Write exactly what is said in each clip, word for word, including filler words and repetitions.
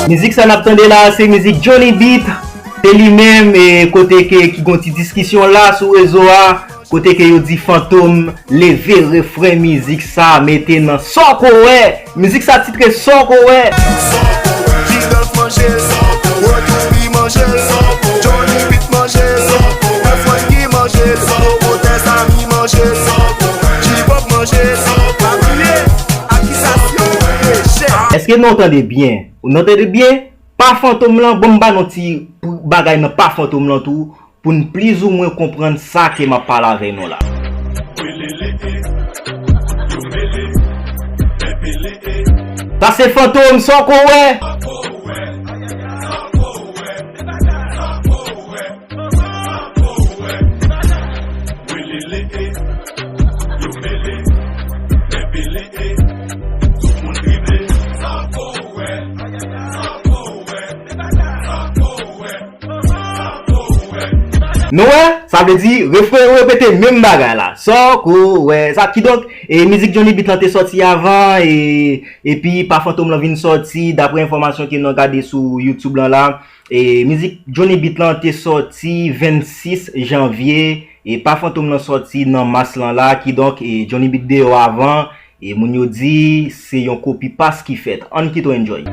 Mizik sa n ap tande la, se mizik Johnny Beat. Se li menm, e, kote ke, ki gon ti diskisyon la sou rezo a, kote ke yo di Fantom leve refren mizik sa, mete nan Sa w ko wè. Mizik sa titre Sa w ko wè. G-Dolph manje, Retour manje, Johnny Beat manje, Francky manje, Pwomotè Samy manje, G-Pop manje, pa bliye, akizasyon, echèk. Èske nou tande byen? Nou tande byen? Pa Fantom lan, bon, m ba nou ti bagay nan pa Fantom lan tou, pou n plizoumwen konprann sa ke m ap pale avè nou la. Sa se Fantom, Sa w ko wè. Nou wè, sa vle di, refren yo repete menm bagay la. Sa w ko wè. Sa, kidonk, e, mizik Johnny Beat lan te sòti avan, e, epi pa Fantom lan vin sòti, daprè enfòmasyon ke nou gade sou YouTube lan la. E, mizik Johnny Beat lan te sòti vennsis janvye, e pa Fantom lan sòti nan mas lan la, kidonk, e, Johnny Beat deyò avan, e moun yo di se yon kopi pas ki fèt. Ann kite w enjoy.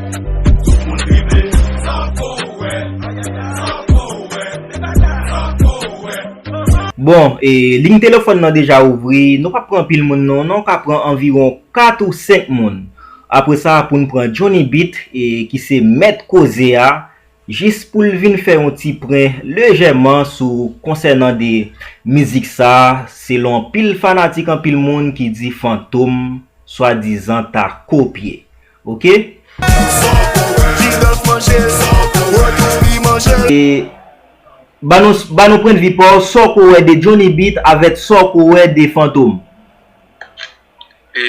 Bon, e, liy telefòn nan deja ouvri, nou p ap pran anpil moun non, nou ka pran anviwon kat ou senk moun. Apre sa, pou n pran Johnny Beat, e, ki se mèt koze a, jis pou l vin fè yon ti pwen lejèman sou konsènan de mizik sa, selon anpil fanatik, anpil moun ki di Fantom swadizan ta kopye. Oke? E, ba nou, ba nou pwennvi pa w, sa w ko wè de Johnny Beat avèk sa w ko wè de Fantom. E,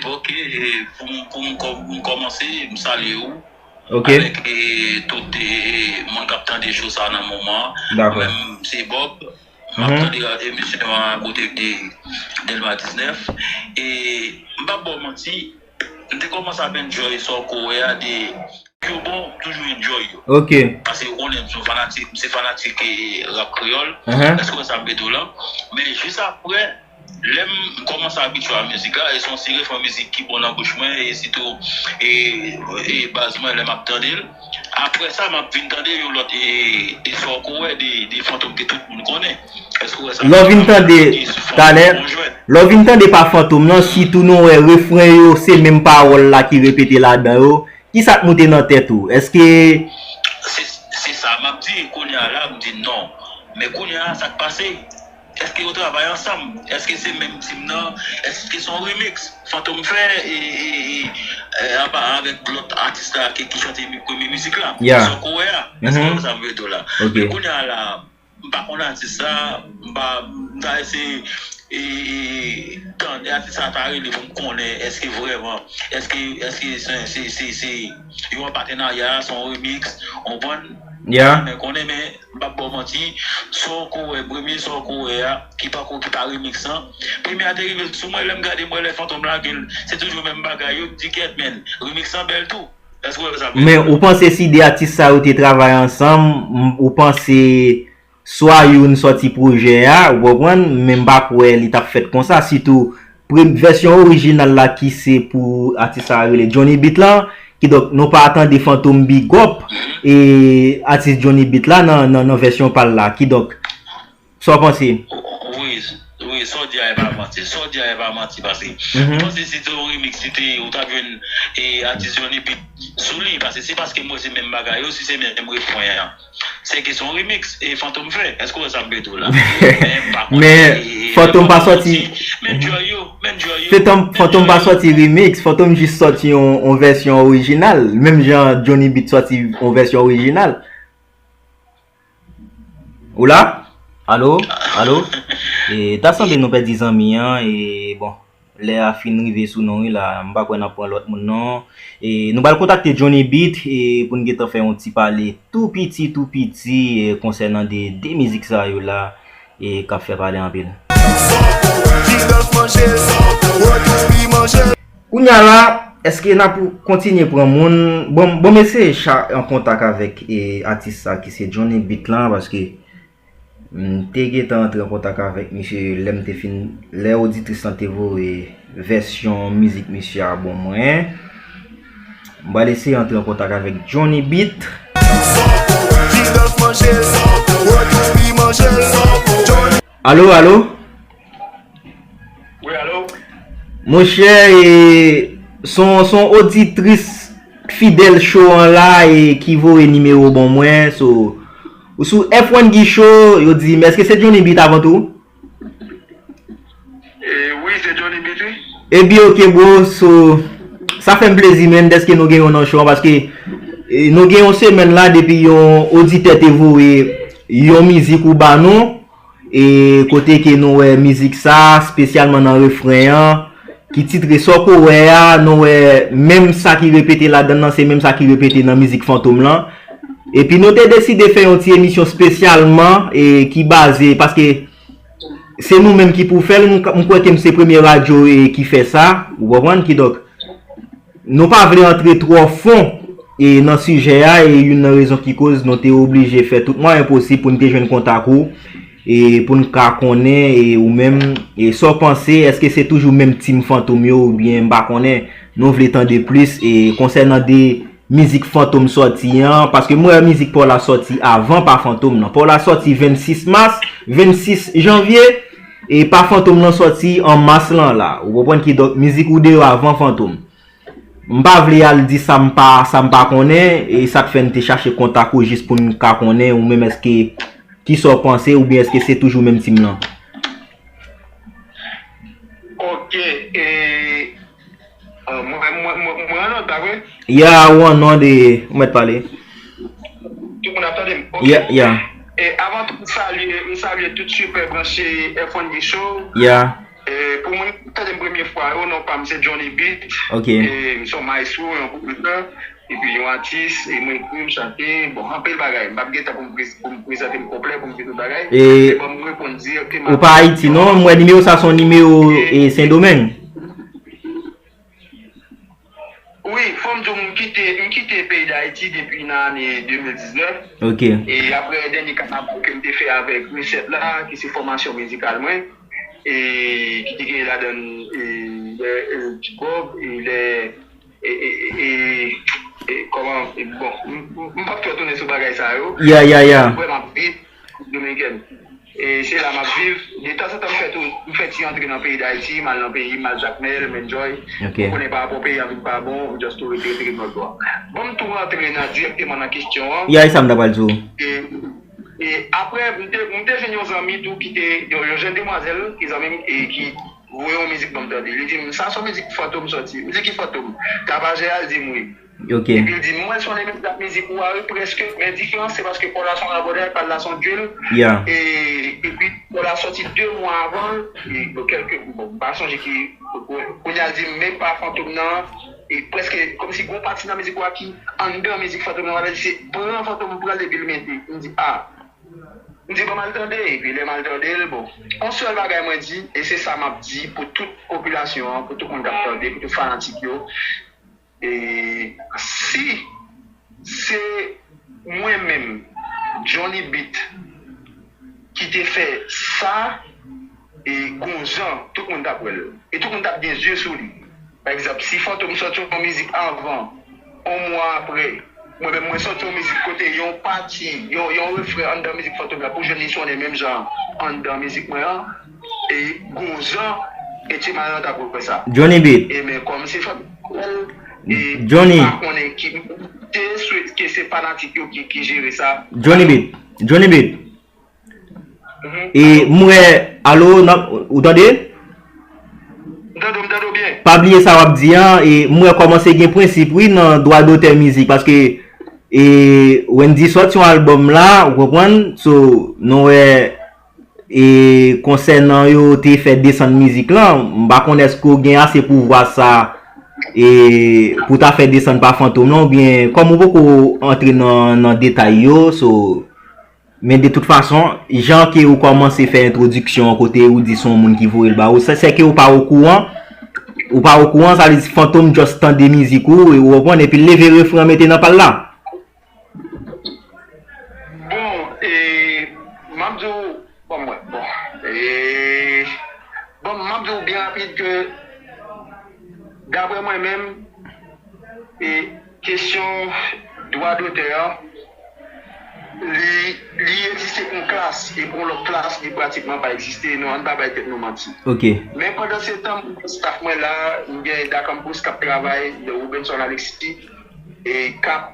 ok, e, pou m, pou m kò-, m kòmanse, m salye w. Ok. Avèk, e, tout, e, e, moun k ap tande show sa nan moman an. Dakò. Mwen menm, se Bob. M ap tande emisyon an akote de Delma diznèf. E, m p ap ba w manti, m te kòmanse ap enjoy sa w ko wè a de yo bon, m toujou enjoy yo. Ok. Paske ou konnen m se fanatik, m se fanatik, e, rap kreyòl. Èske w wè sa m vle di w la? Men jis apre, lè m kòmanse abitye a mizik la, e se yon seri fwa mizik ki bon nan bouch mwen, e sitou, e, e baz mwen, lè m ap tande l. Apre sa, m ap vin tande yon lòt, e, e sa w ko wè de, de Fantom ke tout moun konnen. Èske w wè sa? Lè w vin tande, talè, lè w vin tande pa Fantom nan, sitou nou wè refren yo, se menm pawòl la ki repete ladan yo. Kisa k moute nan tèt ou? Èske... Se, se sa m ap di, kounye a la, m di non. Men kounye a, sa k pase? Èske yo travay ansanm? Èske se menm team nan? Èske se yon remix Fantom fè, e, e, e, e, apa avèk lòt atis la ki, ki chante mi-, premye mizik la? Sa w ko wè a? Èske w wè sa m vle di w la? Men kounye a la, m pa konn atis sa, m pa, m ta eseye, e, e, e, tande atis sa ta rele pou m konnen èske vrèman, èske, èske se, se, se, se yon patenarya, se yon remix, w konprann? M pa janm konnen, men m p ap ba w manti, sa w ko wè, premye sa w ko wè a, ki pa ko, ki pa remix lan, premye a te rive sou mwen, lè m gade, m wè lè Fantom lage l, se toujou menm bagay yo, m di kèt, men remix lan bèl tou. Èske w wè sa m vle di w la? Men ou panse si de atis sa yo te travay ansanm, m, ou panse swa youn sòti pwojè a, ou konprann, men m pa kwè li t ap fèt konsa, sitou pre-, vèsyon orijinal la ki se pou atis sa rele Johnny Beat lan, kidonk nou pa tande Fantom big up, e, atis Johnny Beat la nan, nan, nan vèsyon pa l la, kidonk, sa w panse? Wi, wi, sa w di a e pa manti, sa w di a e pa manti, paske m panse si te yon remix, si te, ou t ap jwenn, e, atis Johnny Beat sou li, paske se paske m wè se menm bagay yo, si se menm refren an. Se kesyon remix e Fantom fè. Èske w wè sa m vle di w la? Men Fantom pa sòti, Fantom, Fantom pa sòti remix, Fantom jis sòti yon, yon vèsyon orijinal, menm jan Johnny Beat sòti yon vèsyon orijinal. Ou la? Alo? Alo? E, ta sanble nou pèdi zanmi an, e, bon. Lè a fin rive sou nou wi la, m pa kwè n ap pran lòt moun non. E, nou pral kontakte Johnny Beat, e, pou n gentan fè yon ti pale tou piti, tou piti, e, konsènan de, de mizik sa yo la, e, k ap fè pale anpil. Kounye a la, Èske n ap kontinye pran moun? Bon, bon, m eseye cha-, an kontak avèk, e, atis sa ki se Johnny Beat lan, paske m te gentan antre an kontak avèk misye lè m te fin, lè oditris lan te voye vèsyon mizik misye a ban mwen. M pral eseye antre an kontak avèk Johnny Beat. Alo, alo? Wi, alo? Monchè, e, son, son oditris fidèl show an la, e ki voye nimewo ban mwen, so, ou sou F one Guy Show, yo di m, èske se Johnny Beat avan tou? E, wi, se Johnny Beat, wi. Ebyen, ok, bro, so, sa fè m plezi, menn, dèske nou gen yon nan show an, paske, e, nou gen yon semèn la, depi yon oditè te voye yon mizik ou ba nou, e kote ke nou wè mizik sa, espesyalman nan refren an, ki titre Sa w ko wè a, nou wè menm sa ki repete ladan l lan, se menm sa ki repete nan mizik Fantom lan. Epi nou te deside fè yon ti emisyon espesyalman, e ki baze, paske se nou menm ki pou fè l, m, m kwè ke m se premye radyo, e, ki fè sa, ou konprann, kidonk, nou pa vle antre twò fon, e, nan sijè a, e youn nan rezon ki koz nou te oblije fè tout mwayen posib pou n te jwenn kontak ou, e pou n ka konnen, e ou menm, e sa w panse, èske se toujou menm team Fantom yo, oubyen m pa konnen, nou vle tande plis, e konsènan de mizik Fantom sòti an, paske m wè mizik pa w la sòti avan pa Fantom nan. Pa w la sòti vennsis mas, vennsis janvye, e pa Fantom nan sòti an mas lan la. Ou konprann, kidonk mizik ou deyò avan Fantom. M pa vle al di sa m pa, sa m pa konnen, e sa k fè n te chache kontak ou jis pou n ka konnen ou menm èske, kisa w panse, oubyen èske se toujou menm team lan? Ok, e, e, mwen, mwen, mwen, mwen an nòt, pa vre? Ya, ou an nòt, e, ou mèt pale. Tout moun ap tande m? Ok. Ya, ya. E avan tou, m salye, m salye tout sipè branche F one Guy Show. Ya. E, pou moun ki tande m premye fwa yo, non pa m se Johnny Beat. Ok. E, m se yon maestro, yon pwodwiktè, epi yon atis, e mwen ekri, m chante, bon, anpil bagay. M p ap gen tan pou m prez-, pou m prezante m konplè, pou m di tout bagay. E, e ban m reponn dirèkteman. Ou pa Ayiti, non? M wè nimewo sa se yon nimewo, e, Sendomeng. Wi, fò m di w, m kite, m kite peyi Dayiti depi nan ane de mil diznèf. Ok. E apre dènye kanaval ke m te fè avèk Reset la, ki se fòmasyon mizikal mwen, e ki te gen ladan l, e, lè, e, Ti Bob, e lè, e, e, e, e, e, kòman, e, bon, m, m, m p ap twò tounen sou bagay sa yo. Ya, ya, ya. Mwen, m ap viv Dominikèn. E se la m ap viv. De tanzantan, m fè tou, m fè ti antre nan peyi Dayiti, m al nan peyi m, m al Jakmèl, m enjoy. Ok. Ou konnen parapò peyi a vin pa bon, ou just tou rete, rete, rete nan dlo a. Bon, m tou rantre nan, dirèkteman nan kesyon an. Ya, e sa m ta pral di w. E, e apre, m te, m te jwenn yon zanmi tou ki te, yon, yon jèn demwazèl, ki zanmi m, e ki voye yon mizik ban m tande. Li di m, "Sa se yon mizik Fantom sòti." M di, "Ki Fantom?" Tabajè a, l di m, "Wi." Ok. Epi l di m, "Mwen sonn menm jan ak mizik ou a, wi, prèske, men diferans se paske pa w la se yon rabòday, pa l la se yon drill." Ya. E, epi pa w la sòti de mwa avan, e, bon, kèlke, bon, m pa sonje ki, kounye a l di m, "Men pa Fantom nan," e prèske kòmsi gon pati nan mizik ou a ki anndan mizik Fantom nan, m ap di se pran Fantom pran l epi l mete. M di, "A." M di, "Bon, m al tande," epi lè m al tande l, bon. Yon sèl bagay mwen di, e se sa m ap di pou tout popilasyon an, pou tout moun k ap tande, pou tout fanatik yo, e si se mwen menm, Johnny Beat, ki te fè sa, e gon jan, tout moun t ap wè l. E tout moun t ap gen zye sou li. Pa egzanp, si Fantom sòti yon mizik avan, yon mwa apre, mwen menm mwen sòti yon mizik kote yon pati, yon, yon refren anndan mizik Fantom la, pou jwenn li sonnen menm jan anndan mizik mwen an, e gon jan, e Ti Malan t ap wè sa. Johnny Beat. E men kòm se Fantom, e Johnny. M pa konnen ki, te swete ke se fanatik yo ki, ki jere sa. Johnny Beat. Johnny Beat. Mhm. E m wè, alo, nan, ou tande? M tande w, m tande w byen. Pa bliye sa w ap di an, e m wè kòmanse gen prensip, wi, nan dwa dotè mizik, paske, e, Wendyy sòti yon albòm la, ou konprann? So, nou wè, e, konsènan yo te fè desann mizik lan, m pa konn èske w gen ase pouvwa sa, e, pou ta fè desann pa Fantom lan, oubyen kòm ou poko antre nan, nan detay yo, so, Men de tout fason, jan ke ou kòmanse fè entwodiksyon an kote ou di se yon moun ki voye l ba ou, se, se ke ou pa okouran, Ou pa okouran, sa vle di Fantom just tande mizik ou, ou konprann, epi l leve refren an mete nan pa l la. Bon, e, m ap di w, bon, mwen, bon, e, bon, m ap di w byen rapid ke, daprè mwen menm, e, kesyon dwa dotè a, li, li egziste pou yon klas, e pou yon lòt klas, li pratikman pa egziste. Non, ann pa bay tèt nou manti. Ok. Men pandan se tan, m gen staff mwen la, m gen Dakanpous k ap travay, Robenson Alexis, e k ap,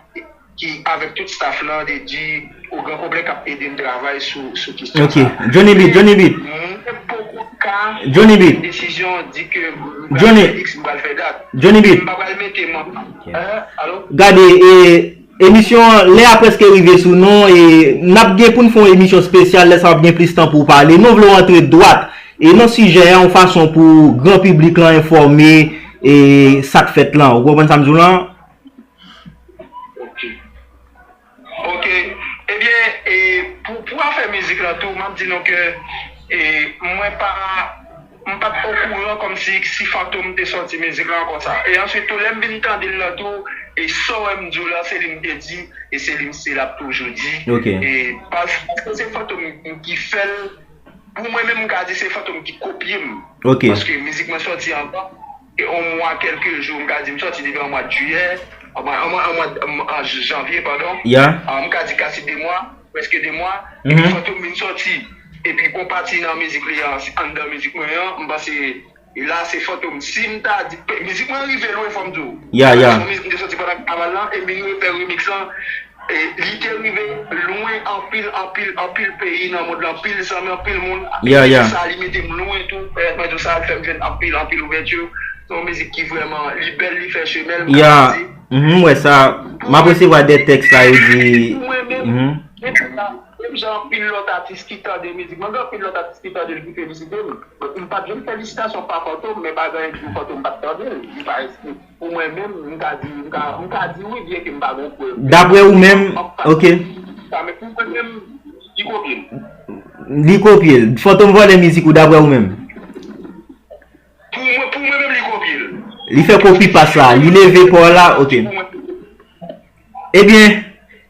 ki avèk tout staff lan, de di, o gran konplè k ap ede m travay sou, sou kesyon Ok. sa. Johnny Beat, Johnny Beat. Mwen poko ka Johnny Beat. Desizyon, di ke m pral Johnny. Fè X, m pral fè dat. Johnny Beat. M pa pral mete m an. Ok. Hein? Alo? Gade, e, emisyon an, lè a prèske rive sou nou, e n ap gen pou n fè yon emisyon espesyal, lè sa w ap gen plis tan pou w pale. Nou vle w antre dwat, e nan sijè a, yon fason pou gran piblik lan enfòme, e sa k fèt lan. Ou konprann sa m di w lan? Ok. Ok. Ebyen, e, pou, pou afè mizik lan tou, m ap di nou ke, e, mwen pa, m pa t okouran kòmsi si Fantom te sòti mizik lan konsa. E answit tou, lè m vin tande l lan tou, e sa w wè m di w la, se li m te di, e se li m, se l ap toujou di. Ok. E pas-, paske se Fantom ki fè l, pou mwen menm, m ka di se Fantom ki kopye m. Ok. Paske mizik mwen sòti anvan, e yon mwa, kèlke jou, m ka di m sòti depi an mwa jiyè, an mwa, an mwa, an mwa, an mwa, an janvye, padon. Ya. Ah, m ka di kase de mwa, prèske de mwa, epi Mhm. Fantom vin sòti. Epi gon pati nan mizik li an, anndan mizik mwen an, m panse, e la se Fantom. Si m ta di, pe-, mizik mwen rive lwen, fò m di w. Ya, ya. Se yon mizik m te sòti pandan kanaval lan, e m vin refè remix lan. E li te rive lwen anpil, anpil, anpil peyi nan mond lan, anpil zanmi, anpil moun. Ya, ya. Sa li mete m lwen tou. Pèmèt mwen tou sa fè m jwenn anpil, anpil ouvèti. Se yon mizik ki vrèman, li bèl, li fè chemen l, m ka Ya. di. Mhm, m wè sa. M ap resevwa de tèks la, yo di. Pou mwen menm, Mhm. menm jan anpil lòt atis ki tande mizik mwen, gen anpil lòt atis ki tande l, ki felisite m. M pa t jwenn felisitasyon pa Fantom, men pa gen anyen ki di Fantom pa t tande l. Li pa Pou mwen menm, m ka di, m ka, m ka di wi, byenke m pa gen prèv. Daprè ou menm, ok. Sa, men pou mwen menm, li kopye m. Li kopye l. Fantom vòlè mizik ou, daprè ou menm? Pou mwen, pou mwen menm, li kopye l. Li fè kopi pas la, li leve pa w la, ok. Pou mwen. Ebyen,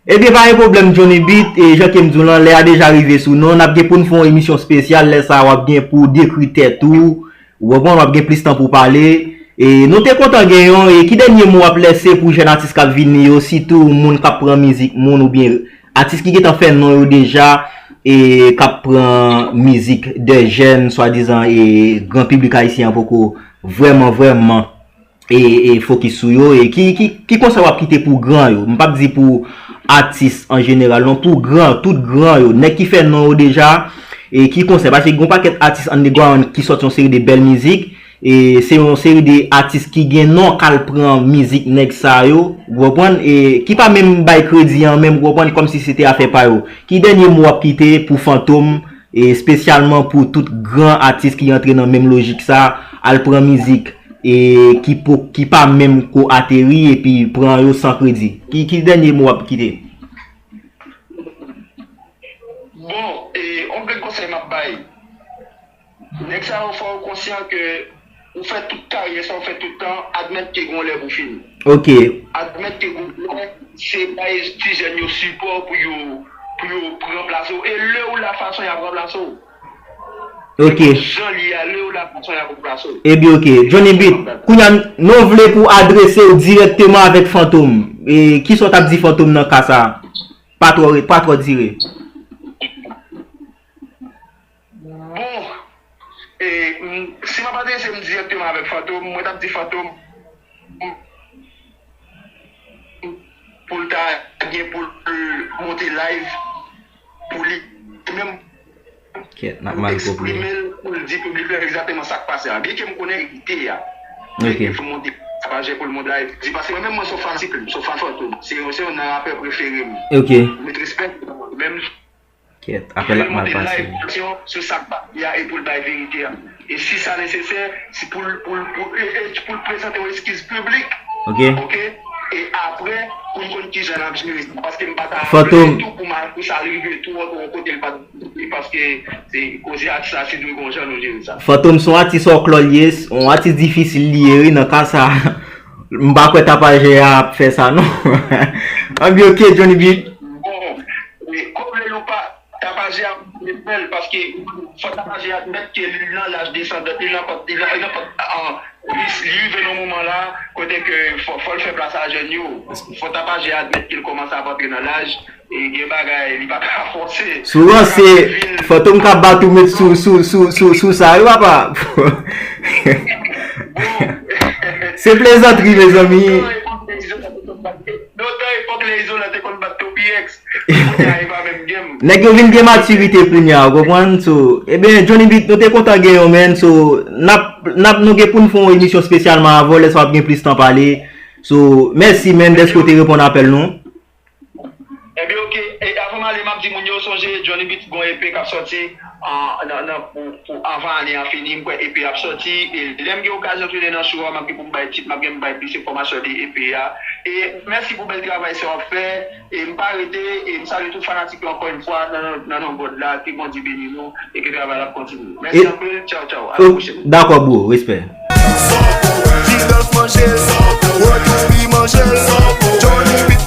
ebyen, pa gen pwoblèm, Johnny Beat, e jan ke m di w lan, lè a deja rive sou nou, n ap gen pou n fè yon emisyon espesyal, lè sa a w ap gen pou w dekri tèt ou, ou konprann, w ap gen plis tan pou w pale. E nou te kontan gen yon, e ki dènye mo w ap lèse pou jèn atis k ap vini yo, sitou moun k ap pran mizik moun oubyen atis ki gentan fè non yo deja, e k ap pran mizik de jèn, swadizan, e gran piblik ayisyen an poko vrèman, vrèman e, e fokis sou yo, e ki, ki, ki konsèy w ap kite pou gran yo? M p ap di pou atis an jeneral, non, pou gran, tout gran yo, nèg ki fè non yo deja, e ki konsèy? Paske gen yon pakèt atis underground ki sòti yon seri de bèl mizik, e se yon seri de atis ki gen non k al pran mizik nèg sa yo, ou konprann, e ki pa menm bay kredi an menm, ou konprann, kòmsi se te afè pa yo. Ki dènye mo w ap kite pou Fantom, e espesyalman pou tout gran atis ki rantre nan menm lojik sa, al pran mizik, e ki po, ki pa menm ko ateri epi pran yo san kredi. Ki, ki dènye mo w ap kite? Bon, e, yon grenn konsèy m ap bay. Nèg sa yo fò yo konsyan ke ou fè tout karyè sa, ou fè tout tan, admèt ke gon lè pou fini. Ok. Admèt ke gon lè, se bay ti jèn yo sipò pou yo, pou yo ranplase w. E lè ou la fason y ap ranplase w. Ok. Jan li a, lè ou la fason y ap ranplase w. Ebyen, ok. Johnny Beat, kounye a, nou vle pou adrese w dirèkteman avèk Fantom. E kisa w t ap di Fantom nan ka sa a? Pa twò re-, pa twò dire. Bon, e, m, si m ap adrese m dirèkteman avèk Fantom, mwen t ap di Fantom, m, pou l ta gen pou l monte live pou li menm, Kèt, n ap pou l mal konprann. Eksprime l, pou l di piblik la egzakteman sa k pase a. Byenke m konnen verite a. Ok. Byenke pou l monte, sa pa jen pou l monte live. Di paske mwen menm mwen se yon fanatik, m se yon fan Fantom. Se yon, se yon nan rapè prefere m. Ok. M met respè, menm Kèt, apèl la ap mal pase. Sou sa k pase a e pou l bay verite a. E si sa nesesè, si pou l, pou l, pou, e, e pou l prezante yon eskiz piblik. Ok. Ok? E apre, Pou m konn kijan n ap jere sa, paske m pa ta vle tou pou mal pou sa rive tou ankò yon kote l pa t, paske se koze atis la se dwe gon jan nou jere sa. Fantom se yon atis fòklò l ye, yon atis difisil li ye wi nan ka sa. M pa kwè Tapajè a ap fè sa non. Anbyen ok Johnny Beat. Bon, wi, kòm lè nou pa Tapajè a fè l paske fò Tapajè admèt ke li nan laj desandan, li nan pant, li nan, li nan pant an, li, li rive nan moman la kote ke fò, fò l fè plas a jèn yo. Fò Tapajè admèt ke l kòmanse ap antre nan laj e gen bagay li pa ka fòse. Souvan se Fantom k ap bat ou met sou sou sou sou sou sa wi papa. Se plezantri mezanmi. Nan tan epòk lè Izolan te konn bat Toby X. Kounye a e pa menm game. Nèg yo vin gen matirite kounye a, ou konprann? So, ebyen, Johnny Beat, nou te kontan gen yon menn. So, n ap, n ap, nou gen pou n fè yon emisyon espesyalman avè w, lè sa w ap gen plis tan pale. So, mèsi menn dèske w te reponn apèl nou. Ebyen ok, e avan m ale m ap di moun yo sonje Johnny Beat gon E P k ap sòti an, nan, nan, pou, pou anvan ane an fini, m kwè E P ap sòti, e lè m gen okazyon tounen nan show a, m ap gen pou m bay tit, m ap gen pou m bay plis enfòmasyon de E P a. E mèsi pou bèl travay sa w ap fè, e m pa rete, e m salye tout fanatik yo ankò yon fwa nan, nan non God la, ke Bondye beni nou, e ke travay la ap kontinye. Mèsi anpil, tchaw tchaw, a la pwochèn. Dakò bro, respè. Ti dans manje, retour pi manje, Johnny Beat